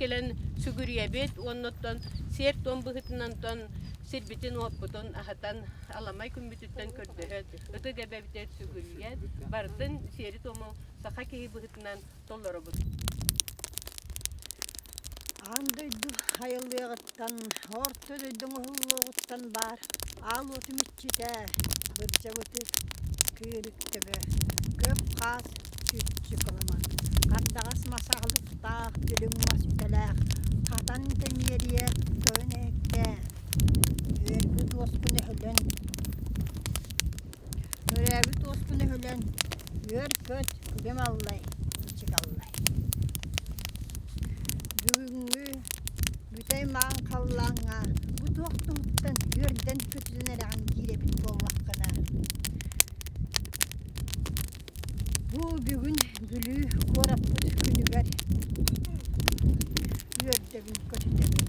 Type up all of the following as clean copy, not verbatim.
кэлэн сүгүрүйэбит уонна оттон сиэр-туом быһыытынан оттон сирбитин-уоппутун аһатан аламай күммүтүттэн көрдөһөн ытык эбэбитигэр сүгүрүйэн барытын сиэри-туому саха киһи быһыытынан толоробут. Аан дойду айыллыаҕыттан, орто дойду оҥоһуллуоҕуттан баар аал уотум иччитэ, бырдьабыты кыырык төбө, көп хаас чүччү кыламан, хардаҕас мас аҕылыктаах, дүлүҥ мас үтэлээх, хатан тэмиэрийэ тойон эһэккээ, үөрбүт уоспун өһүлэн, Төрөөбүт уоспун өһүлэн, үөр-көт, күлүм аллай, ичик аллай. Бүгүҥҥү бүтэй маҥан халлааҥҥа бу туох туһуттан үөрдэн-көтүтэн эрэҕин диир эбит буоллаххына, бу бүгүн Бүлүү куораппыт күнүгэр үөрдэбин, көтүтэбин.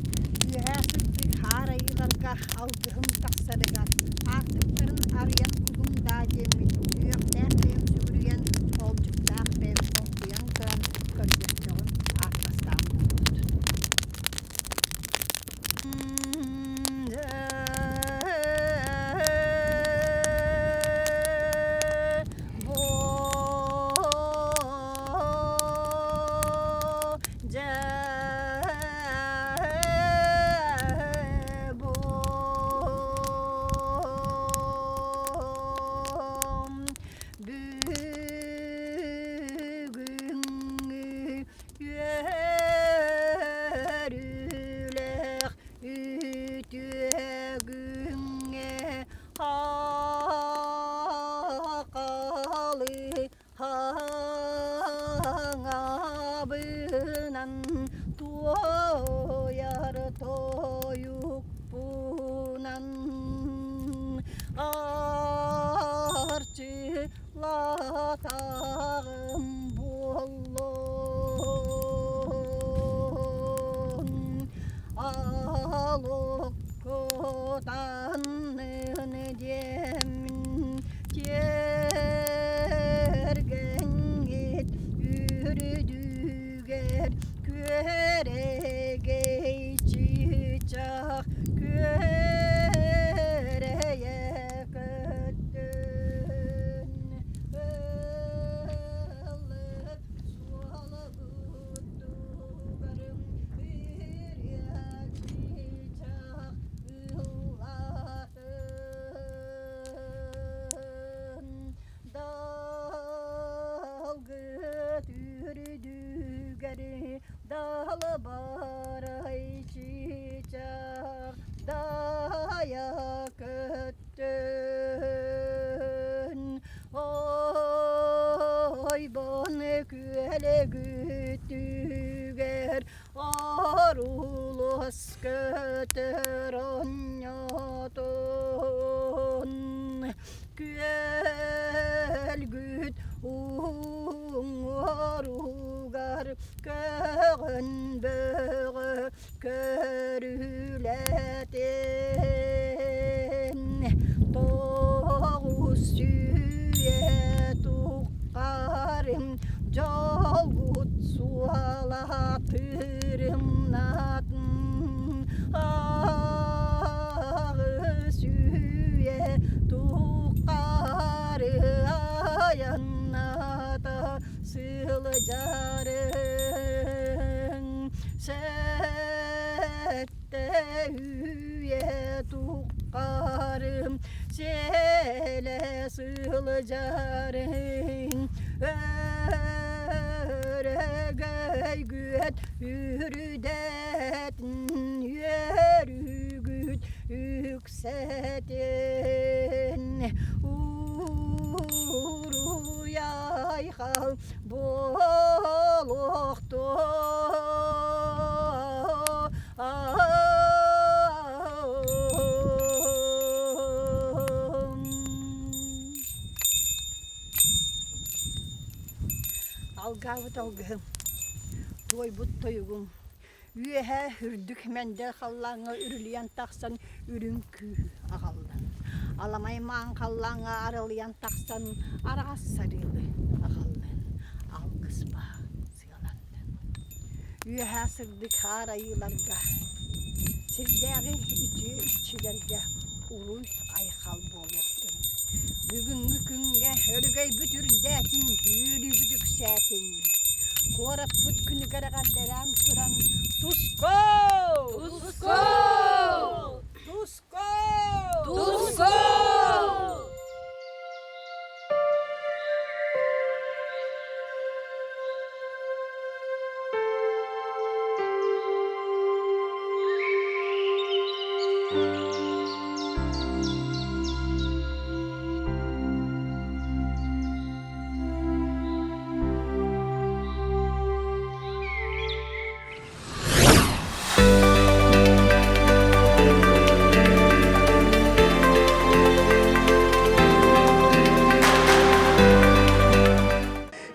Үөһээ сырдык хаар айыыларга алгыһым тахсарыгар, аартыктарын арыйан кулум даа диэммин сүһүөхтээх бэйэм сүгүрүйэн, хоолдьуктаах бэйэм хоҥкуйан туран көрдөстөҕүм, ааттастаҕым буолбут. Бүгүҥҥү Үөрүүлээх үтүө күҥҥэ хахалы хаҥабынан туойар тойукпунан арчылатаҕым буоллун алоккутаннын диэммин тиэргэҥҥит үрдүгэр күөрэгэй чыычаах күөрэйэ көттүн ыллык суолбутугарым ырыа чыычаах ыллаатын Далгыт үрдүгэр далбарай чыычаах дайа көттөн Ойбон күөлэгүтүгэр Орулус көтөр онньотун Күөлгүт уҥуоругар көҕөн бөҕө көрүлэтин 900 туххарым дьолгут суола тырымнатын 800 туххары айанната сылдьарыҥ сэттэ үйэ туххарым сэлэ сылдьарыҥ өрөгөйгүөт үрдэтин үөрүүгүт үксэтин уруй-айхал буолуохтун Алгаабыт алгыһым, туойбут тойугум, Үөһэ үрдүк мэндэл халлааҥҥа үрүлүйэн тахсан үрүҥ күүһү аҕаллын. Аламай маан халлааҥҥа арылыйан тахсан араҕас сарыалы аҕаллын. Алгыс баа сыаланнын. Үөһээ сырдык хаар айыыларга, сирдээҕи үтүө иччилэргэ уруй-айхал буолуохтун. Бүгүҥҥү күҥҥэ өрөгөйбүт үрдээтин, үөрүүбүт үксээтин. Куораппыт күнүгэр эҕэрдэлээн туран Туско! Туско! Туско! Туско!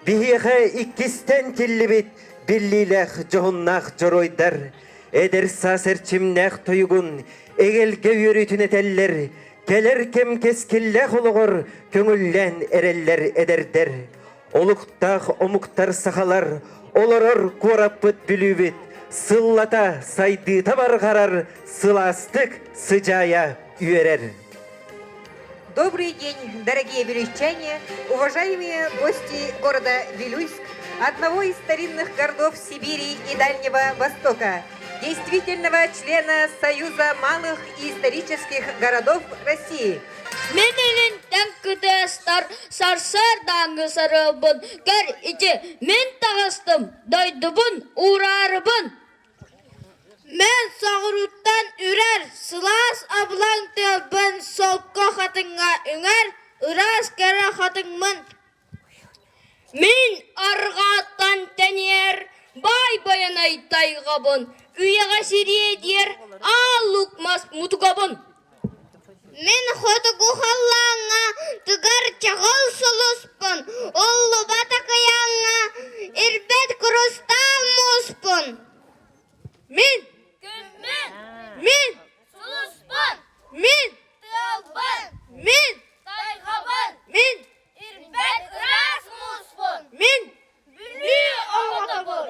Биһиэхэ иккистэн тиллибит биллиилээх дьоһуннаах дьоруойдар эдэр саас эрчимнээх тойугун эгэлгэ үөрүүтүн этэллэр, кэлэр кэм кэскиллээх олоҕор көҥүллээн эрэллэр эдэрдэр. Олуктаах омуктар сахалар олорор куораппыт Бүлүүбүт сыллата сайдыыта барҕарар сылаастык сыдьаайа үөрэр. Добрый день, дорогие вилюйчане, уважаемые гости города Вилюйск, одного из старинных городов Сибири и Дальнего Востока, действительного члена Союза малых и исторических городов России – Мин илинтэн кытыастар сарсыардааҥҥы сарыалбын көр ити мин таҕыстым дойдубун уураарыбын Мин соҕурууттан үрэр сылаас абылаҥ тыалбын солко хатыҥҥа үҥэр ыраас кэрэ хатыҥмын Мин арҕааттан тэнийэр баай байанай тайҕабын үйэҕэ сириэдийэр аал лук мас мутугабын Мин хотугу халлааҥҥа тыгар чаҕыл сулуспун, уллубат акыйааҥҥа ирбэт курустаал мууспун. Мин Күммүн Мин Сулуспун Мин Тыалбын Мин Тайҕабын Мин Ирбэт ыраас мууспун Мин Бүлүү оҕотобун.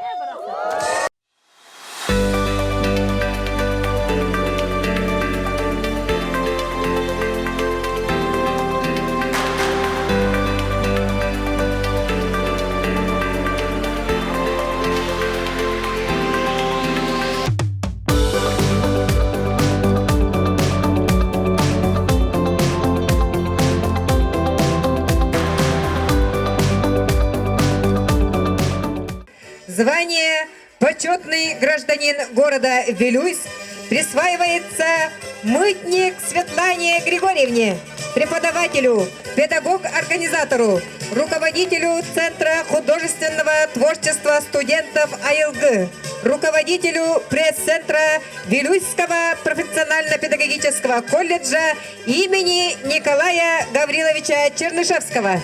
Звание «Почетный гражданин города Вилюйск» присваивается Мытник Светлане Григорьевне, преподавателю, педагог-организатору, руководителю Центра художественного творчества студентов АЛГ, руководителю пресс-центра Вилюйского профессионально-педагогического колледжа имени Николая Гавриловича Чернышевского.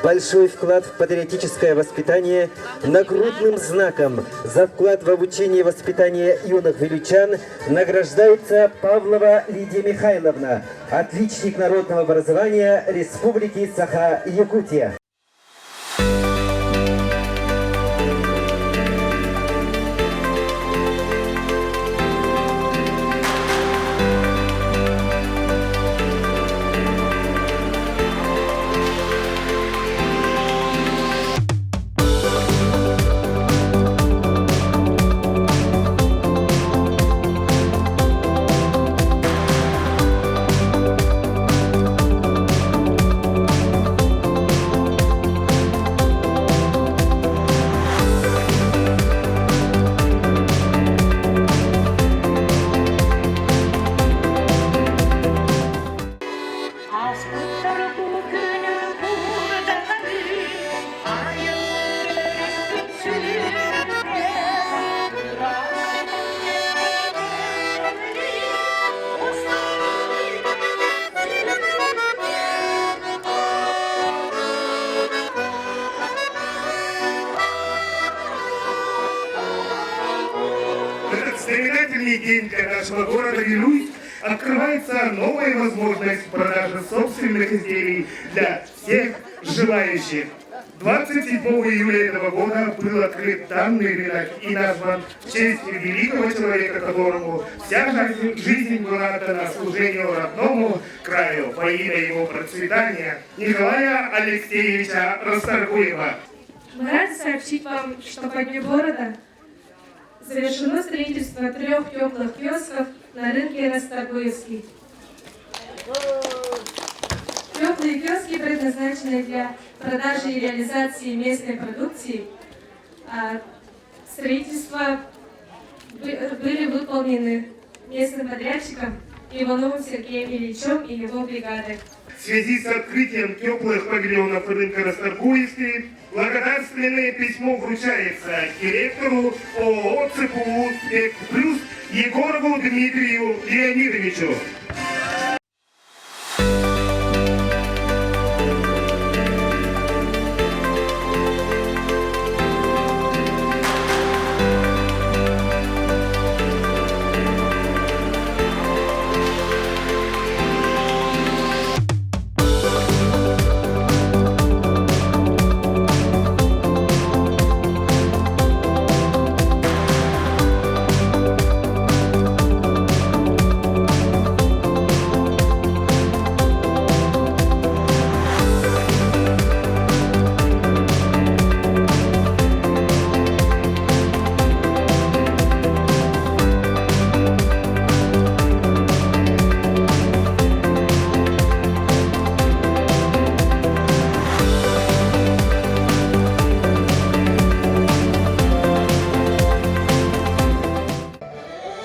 Большой вклад в патриотическое воспитание нагрудным знаком за вклад в обучение и воспитание юных величан награждается Павлова Лидия Михайловна, отличник народного образования Республики Саха-Якутия. Ааспыттар бу күнү куурданары айыллыр өрүспүт сүрүнэ Этот знаменательный день для нашего города Вилюйск. Открывается новая возможность продажи собственных изделий для всех желающих. 27 июля этого года был открыт данный рынок и назван в честь великого человека, которому вся жизнь была отдана служению родному краю во имя его процветания Николая Алексеевича Расторгуева. Мы рады сообщить вам, что по дню города завершено строительство трех теплых киосков на рынке Расторгуевский. Теплые киоски предназначены для продажи и реализации местной продукции. Строительство были выполнены местным подрядчиком Ивановым Сергеем Ильичем и его бригадой. В связи с открытием теплых павильонов рынка Расторгуевский благодарственное письмо вручается директору ООО ЦПУ «Спект Плюс» Егорову Дмитрию Леонидовичу.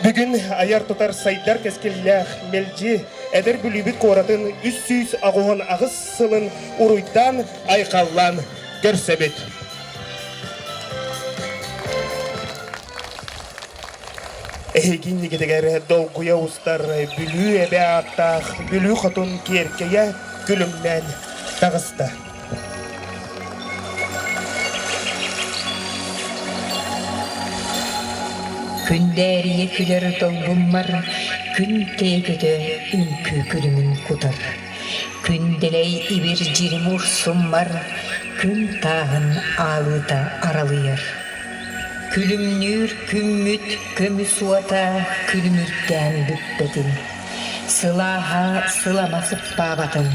Бүгүн айар-тутар сайдар кэскиллээх мэлдьи эдэр Бүлүүбүт куоратын 368 сылын уруйдаан айхаллаан көрсөбүт. Эһиги иннигитигэр долгуйа устар Бүлүү эбэ ааттаах Бүлүү хотун киэркэйэ күлүмнээн таҕыста. Күндээрийэ күлэр долгуммар күн тэйэ көтө үҥкүү күлүмүн кутар. Күндэлэй ибир дьирим урсуммар күн тааһын аалыыта аралыйар. Күлүмнүүр күммүт көмүс уота күлүмүрдээн бүппэтин, сылааһа сылама сыппаабатын,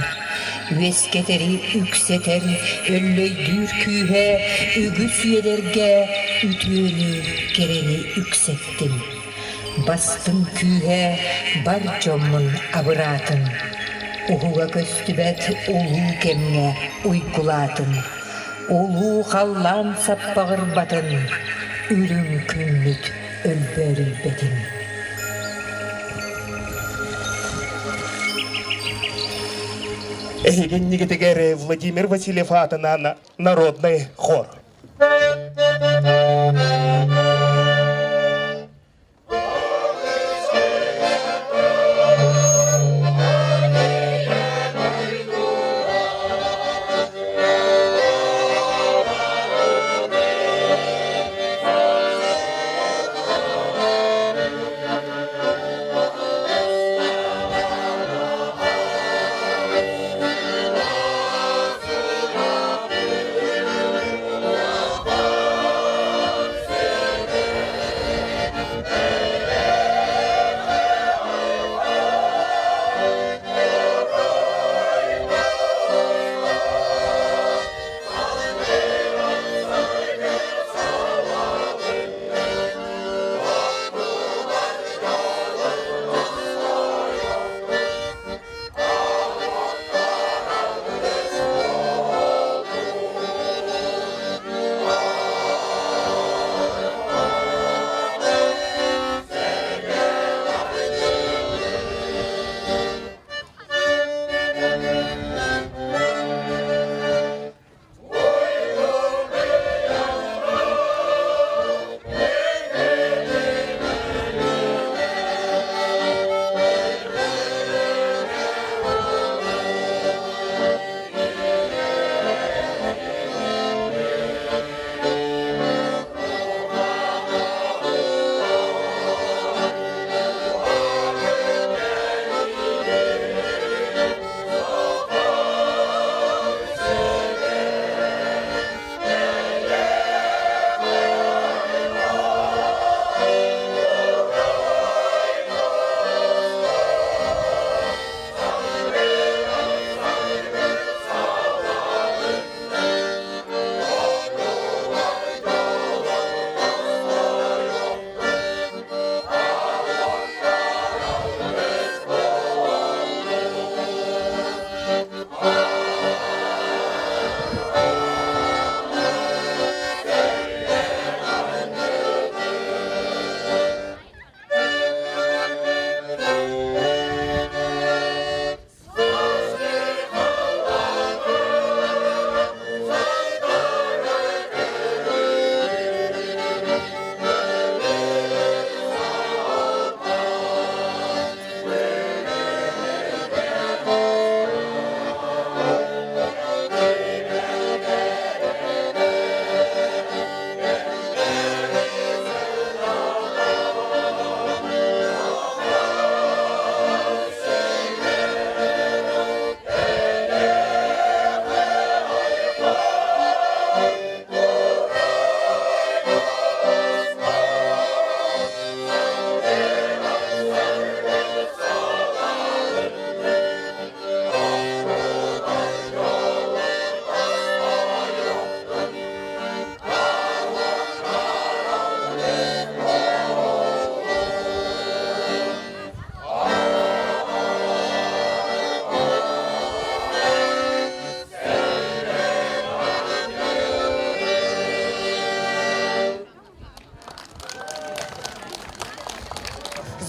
үөскэтэри үксэтэр өллөйдүүр күүһэ үгүс үйэлэргэ үтүөнү кэрэни үксэттин. Бастыҥ күүһэ бар дьоммун абыраатын, уһуга көстүбэт улуу кэмҥэ уйгулаатын. Улуу халлаан саппаҕырбатын, үрүҥ күммүт өлбөөрүйбэтин. Эһиги иннигитигэр Владимир Васильев аатынан народный хор.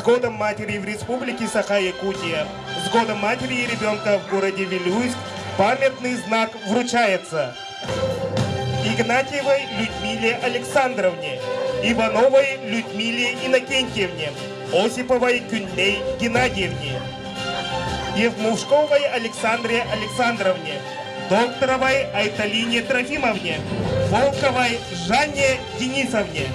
С годом матери в Республике Саха-Якутия, с годом матери и ребенка в городе Вилюйск памятный знак вручается Игнатьевой Людмиле Александровне, Ивановой Людмиле Иннокентьевне, Осиповой Күнней Геннадьевне, Евмушковой Александре Александровне, Докторовой Айталине Трофимовне, Волковой Жанне Денисовне.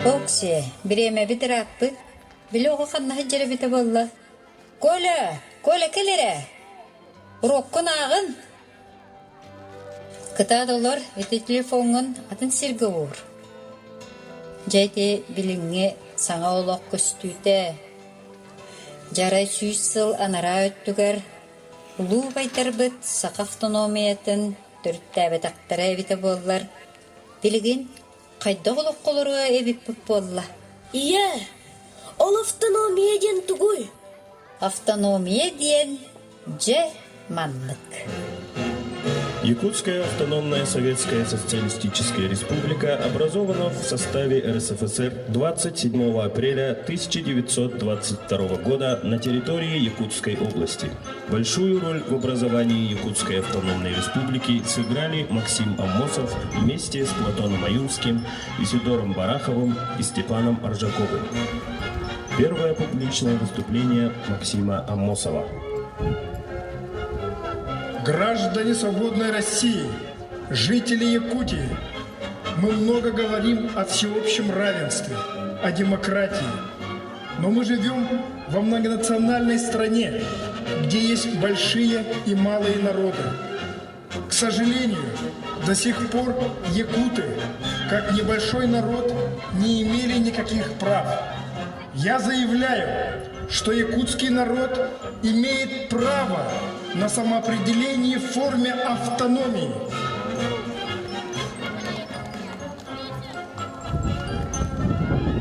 Окси, бириэмэбит ырааппыт. Били оҕо ханна сылдьар эбитэ буолла? Коля! Коля кэл эрэ! Уруоккун ааҕын! Кытаат олор, ити телефоҥҥун атын сиргэ уур. Дьэ ити билиҥҥи саҥа олох көстүүтэ. Дьарай 100 сыл анараа өттүгэр улуу убайдарбыт саха автономиятын төрүттээбэтэхтэрэ эбитэ буоллар, билигин хайдах олоххо олоруо эбиппит буолла? Ийээ, ол автономия диэн тугуй? Автономия диэн дьэ маннык. Якутская автономная советская социалистическая республика образована в составе РСФСР 27 апреля 1922 года на территории Якутской области. Большую роль в образовании Якутской автономной республики сыграли Максим Аммосов вместе с Платоном Аюнским, Исидором Бараховым и Степаном Аржаковым. Первое публичное выступление Максима Аммосова. Граждане свободной России, жители Якутии, мы много говорим о всеобщем равенстве, о демократии. Но мы живем во многонациональной стране, где есть большие и малые народы. К сожалению, до сих пор якуты, как небольшой народ, не имели никаких прав. Я заявляю, что якутский народ имеет право на самоопределение в форме автономии.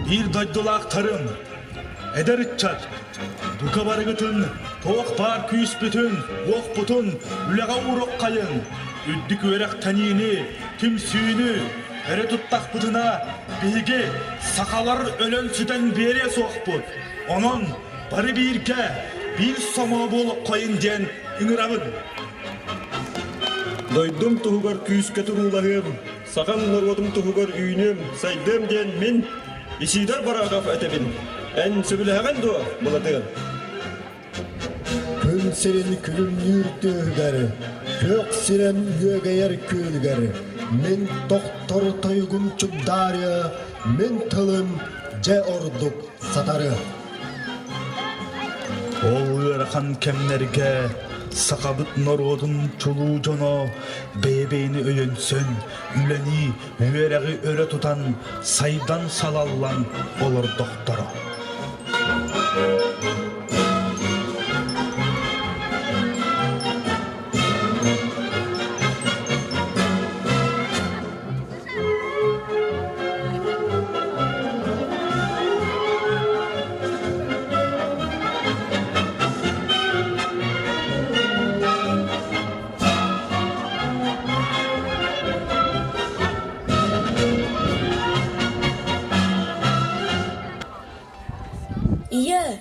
Биир дойдулаахтарым, эдэр ыччат, бука барыгытын туох баар күүспүтүн, уохпутун үлэҕэ ууруххайын, үрдүк үөрэхтэниини, түмсүүнү өрө туттахпытына биһиги сахалар өлөн-сүтэн биэриэ суохпут. Онон бары бииргэ, биир сомоҕо буолуоххайын диэн ыҥырабын. Дойдум туһугар күүскэ туруулаһыам, сахам норуотум туһугар үүнүөм, сайдыам диэн мин Исидор Барахов этэбин. Эн сөбүлэһэҕин дуо, Былатыан? Күн сирин күлүмнүүр тыаһыгар, күөх сирэм үөгэйэр күөлүгэр мин тохтор тойугум чугдаарыа, мин тылым дьэ ордук сатарыа. Ол ыарахан кэмнэргэ сахабыт норуотун чулуу дьоно бэйэ-бэйэни өйөнсөн, үлэни, үөрэҕи өрө тутан, сайдан салаллан олордохторо. Ийээ,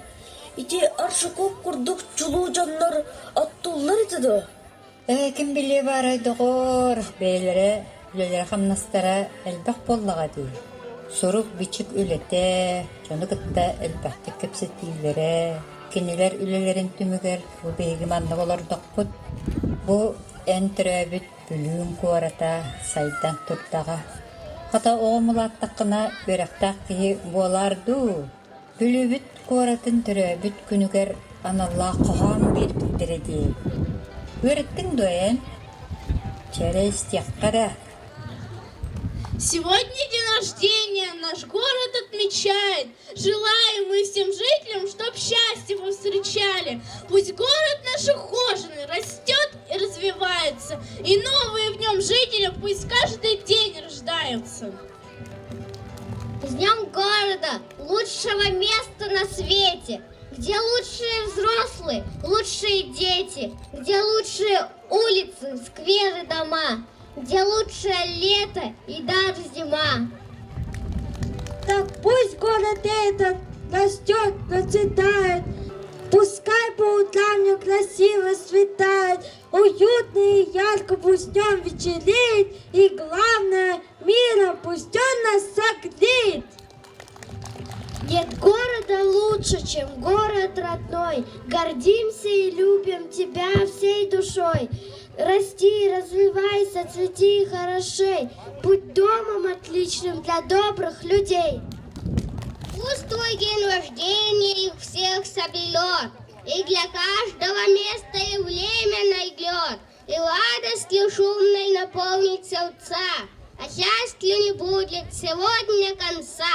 ити Аршаков курдук чулуу дьоннор оттууллар этэ дуо? Ээ, ким билиэ баарай, доҕоор, бэйэлэрэ үлэлэрэ-хамнастара элбэх буоллаҕа дии. Сурук-бичик үлэтэ, дьону кытта элбэхтик кэпсэтиилэрэ, кинилэр үлэлэрин түмүгэр бу биһиги маннык олордохпут. Бу эн төрөөбүт Бүлүүҥ куората сайдан турдаҕа. Хата оҕом улааттаххына үөрэхтээх киһи буолаар дуу? Бүлүүбүт куоратын төрөөбүт күнүгэр аналлаах хоһоон биэрбиттэрэ дии. Үөрэттиҥ дуо эн? Чэ эрэ истиэххэ эрэ. Сегодня день рождения наш город отмечает. Желаем мы всем жителям, чтоб счастье повстречали. Пусть город наш ухоженный растет и развивается, и новые в нем жители пусть каждый день рождаются. С Днем города, лучшего места на свете, где лучшие взрослые, лучшие дети, где лучшие улицы, скверы, дома, где лучшее лето и даже зима. Так пусть город этот растет, процветает, Пускай по утрам не красиво светает, Уютно и ярко пусть днем вечереет, И главное, миром пусть он нас согреет. Нет города лучше, чем город родной. Гордимся и любим тебя всей душой. Расти, развивайся, цвети и хорошей. Будь домом отличным для добрых людей. Пусть твой день рождения их всех соберет, И для каждого место и время найдет, И радостью шумной наполнит сердца, А счастью не будет сегодня конца.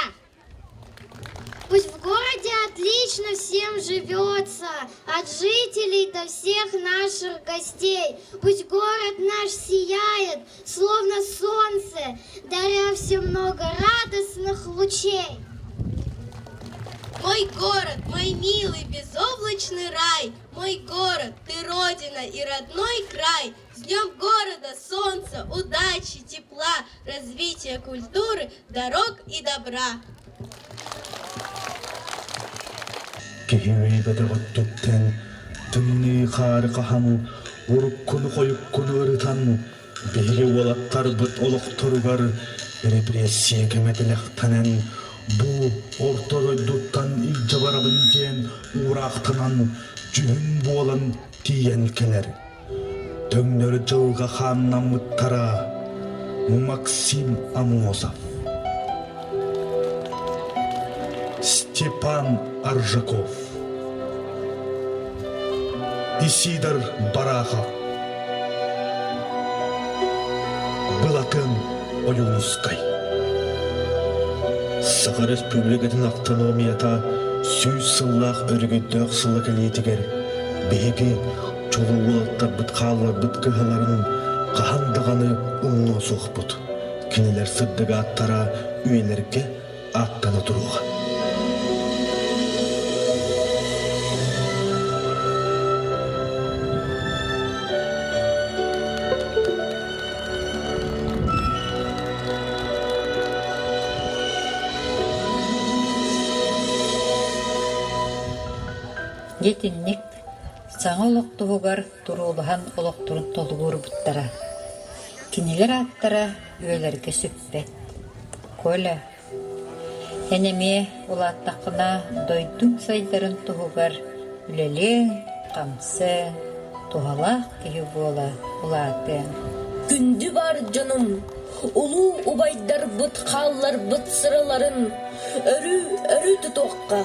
Пусть в городе отлично всем живется, от жителей до всех наших гостей. Пусть город наш сияет, словно солнце, даря всем много радостных лучей. Мой город, мой милый безоблачный рай, Мой город, ты родина и родной край. С днем города, солнца, удачи, тепла, развития культуры, дорог и добра. Киһи өйбөтөҕүттүттэн тымныы хаары хаһан уруккуну-хойуккуну ырытан биһиги уолаттарбыт олохторугар репрессия кэмэ тилэхтэнэн бу орто дойдуттан илдьэ барабын диэн уураахтанан дьүһүн буолан тиийэн кэлэр. Төҥнөрү дьылга хааннаммыттара Максим Аммосов, Степан Аржаков, Исидор Барахов, Былатын Ойуунускай. Саха Республикатын автономията 100 сыллаах өрөгөйдөөх сыла кэлиитигэр биһиги чулуу уолаттарбыт хаалларбыт кыһаларын хаһан даҕаны умнуо суохпут. Кинилэр сырдык ааттара үйэлэргэ ааттана туруоҕа. Итинник саҥа олох туһугар туруулаһан олохторун толугурбуттара. Кинилэр ааттара үөлэргэ сүппэт. Коля, эн эмиэ улааттаххына дойдуҥ сайдарын туһугар үлэлиэҥ, хамсыаҥ, туһалаах киһи буола улаатыаҥ. Күндү бар дьонум, улуу убайдарбыт хаалларбыт сыраларын өрүү-өрүү тутуохха,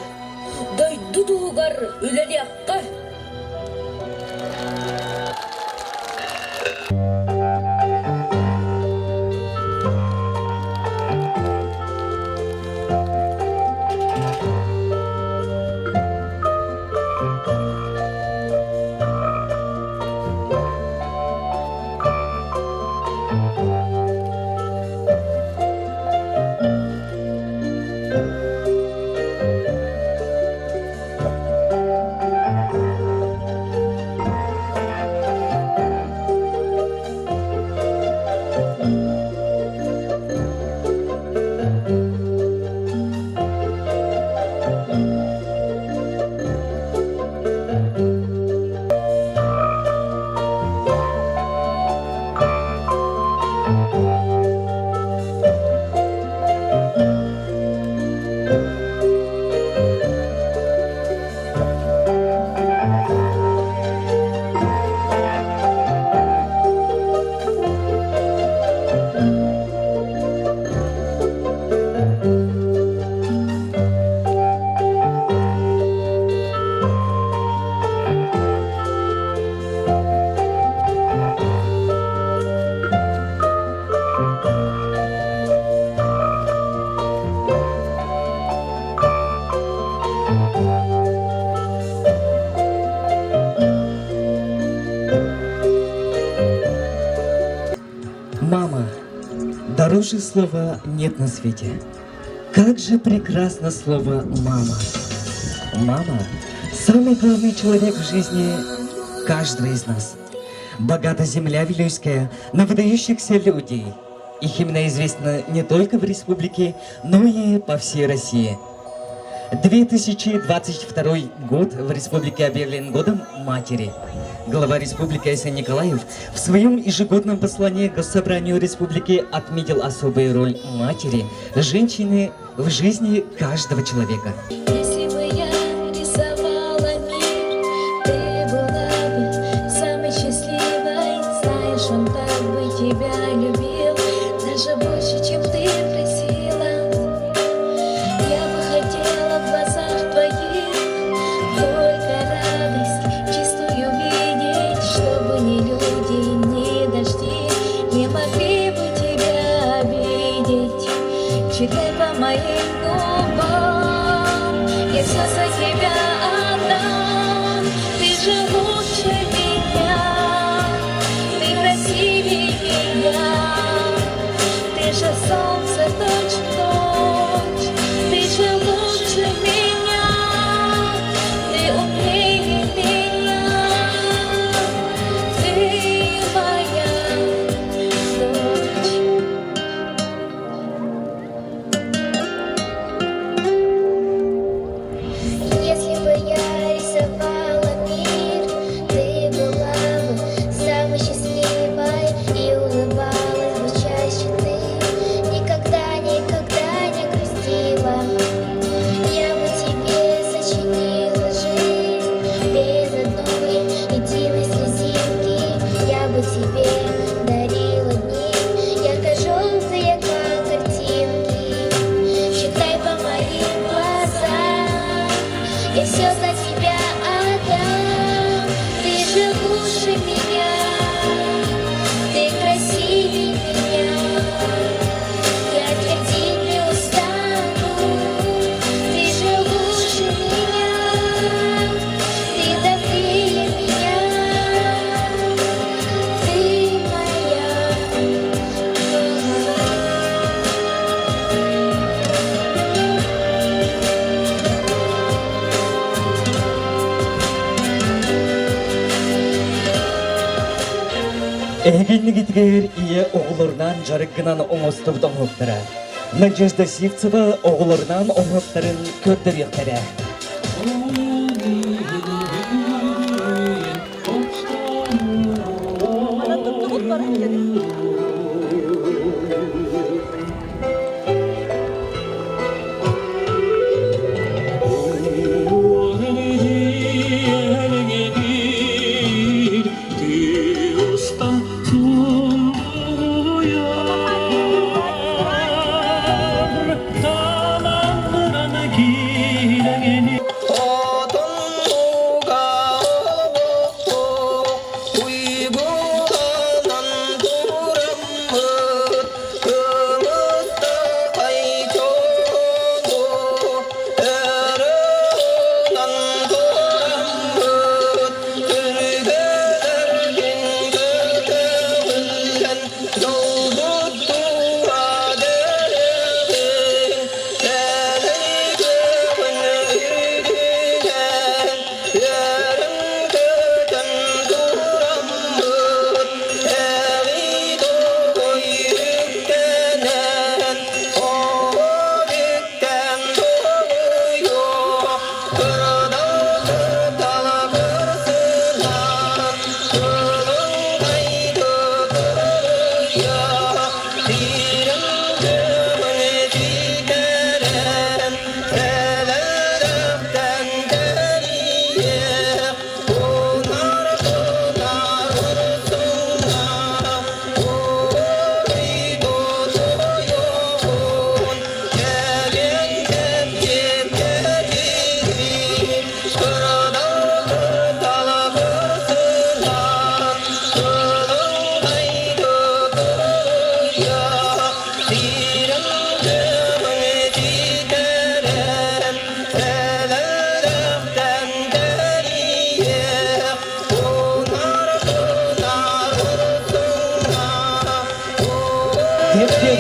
дойду туһугар үлэлиэххэ! Дороже слова нет на свете. Как же прекрасно слово «мама». Мама – самый главный человек в жизни каждого из нас. Богата земля Вилюйская на выдающихся людей. Их имена известны не только в республике, но и по всей России. 2022 год в республике объявлен годом матери. Глава республики Айсен Николаев в своем ежегодном послании к Госсобранию республики отметил особую роль матери, женщины в жизни каждого человека. Если бы я рисовала мир, ты была бы самой счастливой. Знаешь, он так бы тебя любил, даже больше, чем ты просила. Я бы хотела в глазах твоих только радость чистую видеть, чтобы ни люди, ни дожди не могли бы тебя обидеть. Читай по моим губам, я все за тебя отдам. Ты же лучше меня, ты красивее меня, ты же солнце точь в точь, ты же лучше меня, ты умнее меня, ты моя дочь. Если бы я рисовала мир, ты была бы самой счастливой и улыбалась бы чаще ты. Никогда, никогда не грустила. Я бы тебе сочинила жизнь без одной единой слезинки. Я бы тебе дарила дни ярко-желтые, как картинки. Читай по моим глазам, я все за тебя отдам. Ты же лучше меня, ты красивее меня. Я твердить не устану, ты же лучше меня, ты добрее меня, ты моя мама. Эһигиннигитигэр ийэ оҕолорунан дьарык гынан оҥостубут оҥоһуктара. Надежда Сивцева оҕолорунан оҥоһуктарын көрдөрүөхтэрэ.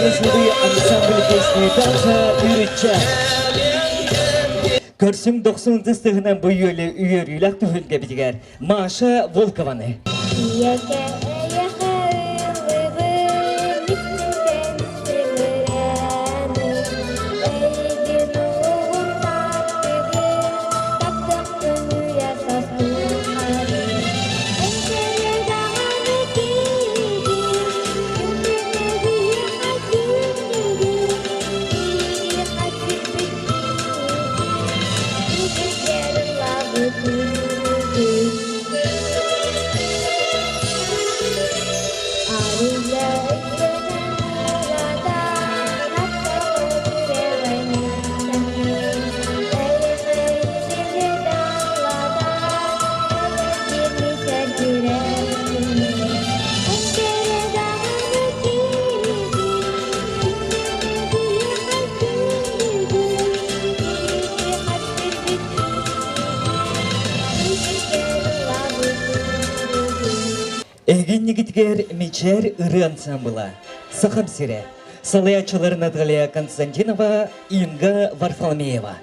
Народно-силовые ансамбль песни танца Үрүччэ. Көрсүм дохсун тыстыгынан бу үөрүүлээх түһүлгэбитигэр Маша Волкованы. Ийэкэ эйэхэ ыллыбын истинтэн симирэни эйигин угун таптыгын таптыктын үйэ састыхханы Эҥкэрэ даҕаны киирдин күндүнэ биһиэхэ күндүгүн биһиэхэ сирбит күндүгүн Эһигиннигитигэр Мичээр ырыа ансаамбыла Сахам сирэ салайааччылар Наталья Константинова, Инга Варфоломеева.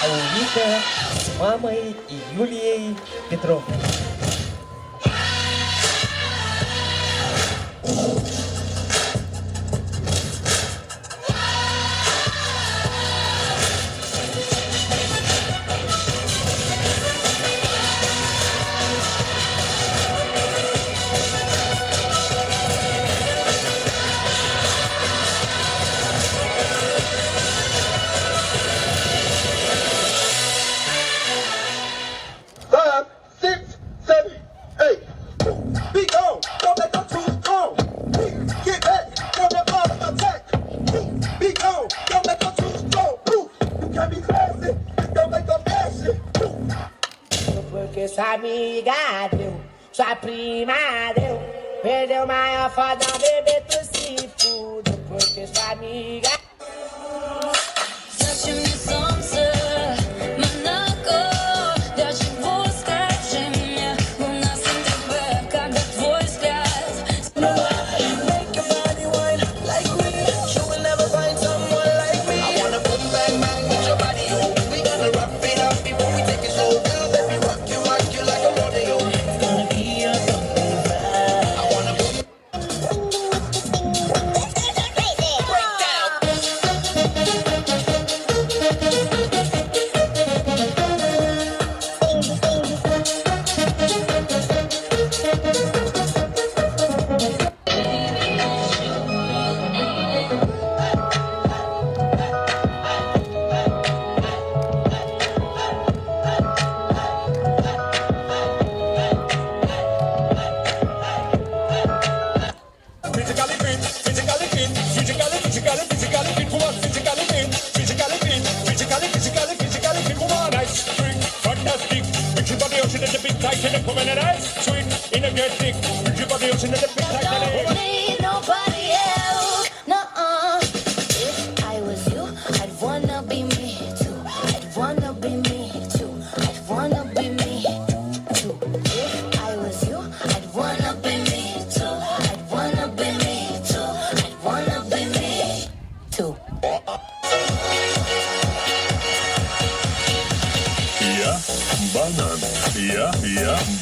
Аулита с мамой и Юлией Петровной. Five, six, seven, eight. Be gone. Don't let them too strong. Get back from the bottom attack. Be gone. Don't let them too strong. You can't be classy. Don't make them ashy. Porque sua amiga deu, sua prima deu. Perdeu maior foda, bebê, tu se fude. Porque sua amiga. Зачем мне солнце, Монако? Для чего, скажи мне, луна Сан-Тропе, когда твой взгляд Make your body wine like me. You will never find someone like me. I wanna boom bang bang with your body, oh. We gonna rock it up before we take it slow. Girl, let me rock you like a rodeo. It's gonna be a bumpy ride. I wanna boom. Break down. Don't need nobody else. Nuh-uh. If I was you, I'd wanna be me too. I'd wanna be me too. I'd wanna be me too. If I was you, I'd wanna be me too. I'd wanna be me too. I'd wanna be me too. Я банан, я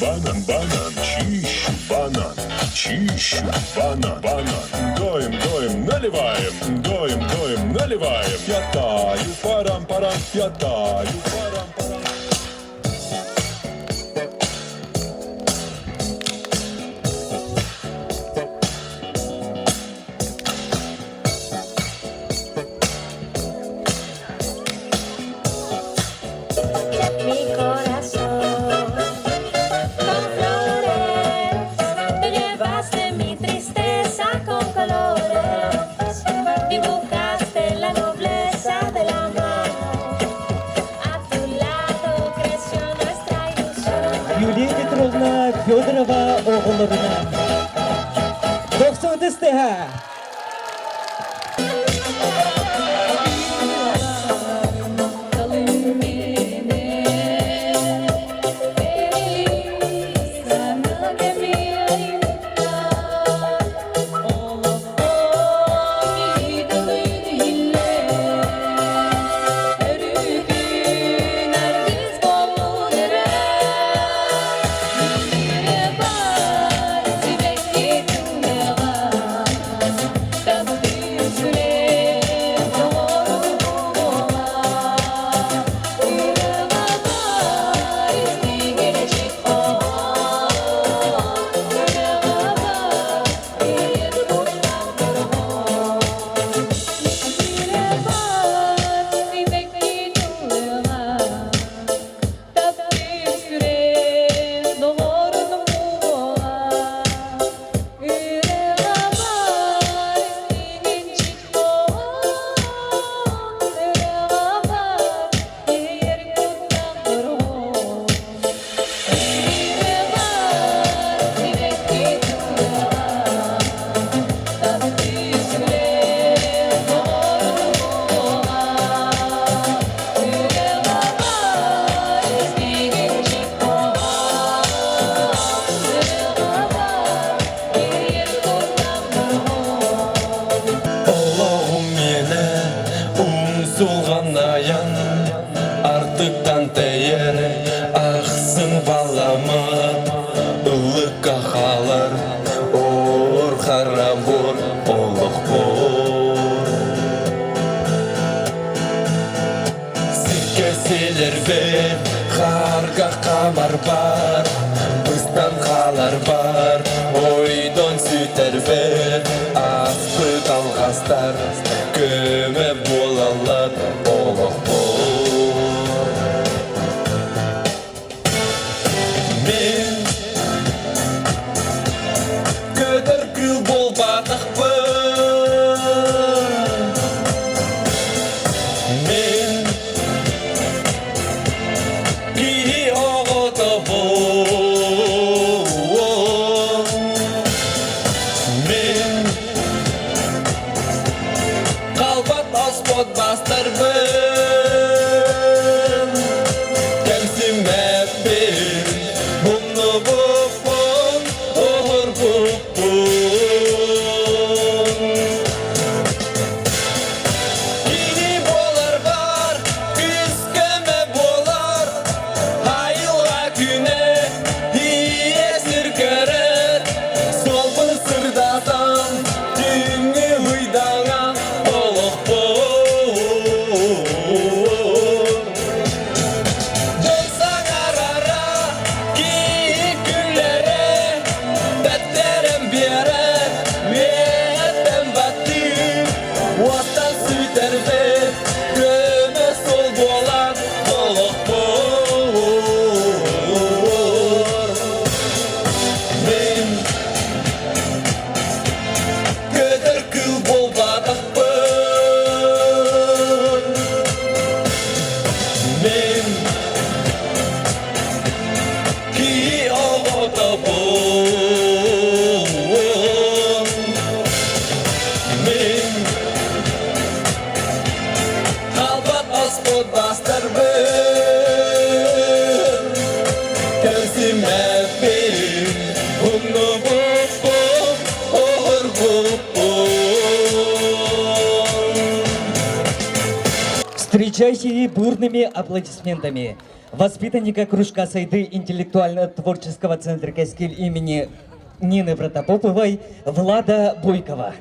банан, банан, чищу банан, чищу банан, банан. Доим, доим, наливаем, доим, доим, наливаем. Я таю, парам-парам, я таю, парам-парам. Mi corazón con flores, te llevaste mi tristeza con colores, dibujaste la nobleza del amor. A tu lado creció nuestra ilusión. Юлия Петровна Федорова оҕолорунан. Дохсун тыстыха! Олоҕум миэнэ умсулҕан айан Артыктан тэйэр ахсын баламат Ыллыкка хаалар оор хара буор олохпор Сиргэ силэрбэр хаарга хамарбар Быстан хааларбар ойдон сүтэрбэр Ааспыт алҕастар көмө буолаллар олохпор Мин көтөр кыыл буолбатахпын Мин киһи оҕотобун Мин Қалбат оспот бастарбын Кэмсиммэппин Умнубуппун Уһурбуппун Кини буолар бар Күс көмө буолар Айылға күнэ Ийэ сир көрөр Суолбун сырдатан Түүҥҥү ыйдаҥа олохпун Дьон саҥарара киһи күлэрэ Бэттэрэн биэрэр үөттэн баттыыр Уостан сүтэрбит көмө суол буолан олохпор Мин көтөр кыыл буолбатахпын Мин киһи Встречайте бурными аплодисментами воспитанника кружка Сайды интеллектуально-творческого центра «Каскиль» имени Нины Протопоповой Влада Бойкова.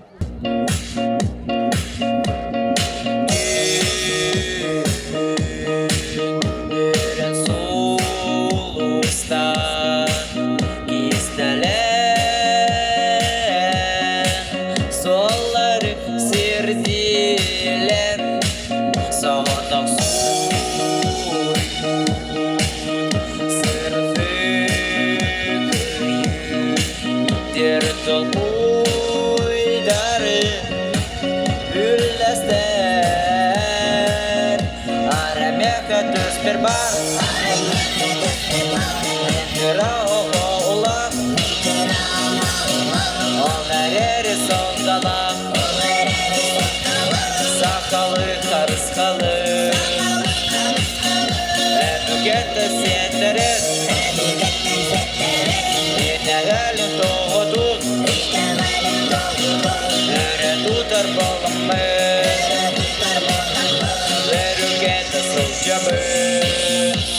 Суоллары сирдиилэр соҕотох сырдык өйү толкуйдары үллэстэр Арамека түспэр бар Кыра оҕо улах Ол эрээри солдалах Сахалы харысхалы Өбүгэтэ сиэтэрэр Итэҕэлин тоҕотун Өрө тутар буоламмын Өрүкэтэ сылдьабын.